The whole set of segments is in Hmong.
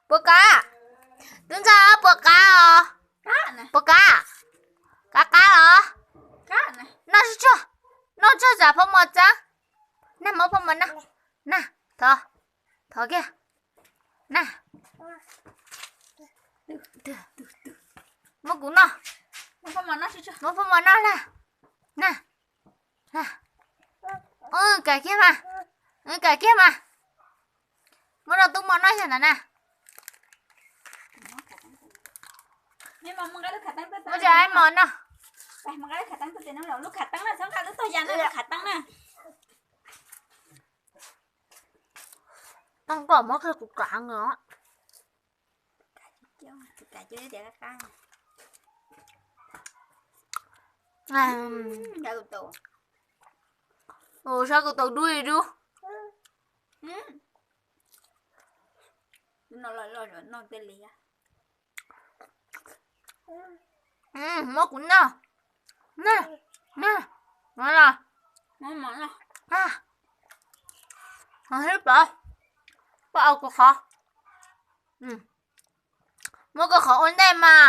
Puas qab? Tub ntxawg, puas qab os? Puas qab? Qab qab los? Noj tsuag tsuag, noj tsuag tsam phauj Mos txeeb. Na, muab phauj Mos noj. Na, thov, thov kiag. Na, muab kuv noj, muab phauj Mos noj na. Na, na, kav kiag mas, kav kiag mas. Muab rau tub Mos noj yog ntawd na. Muab rau Aib Mos noj. Tau kom muab kiag kuv kav os. Ua sab kuv tau dub li dub. Muab kuv noj. Na, na, no los, muab mov noj. Hib pov, pov au koj qhov, muab koj qhov ua ntej mas.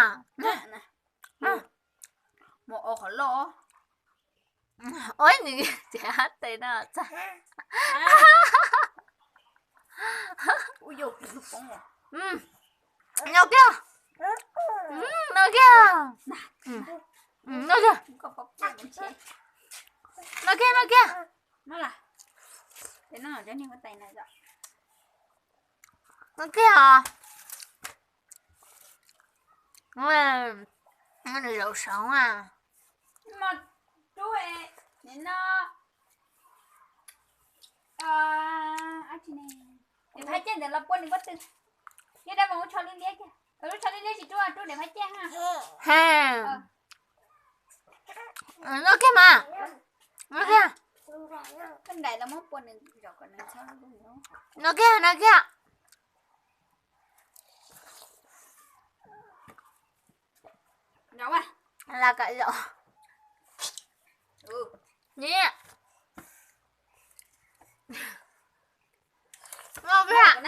Mus ua qhov loj. Ua nws txiav tes no txag. No kiag, no kiag, no kiag, no kiag, no kiag, no kiag os. Nws zaum saud a. Daim phab caj ntawd los pua nws pob tw. Yog dab mus ua tsho liab liab kiag, lub tsho liab liab tsis rub, rub daim phab caj ha. Noj kiag mas, noj kiag, noj kiag, noj kiag. Los kom zaum. Noj kiag.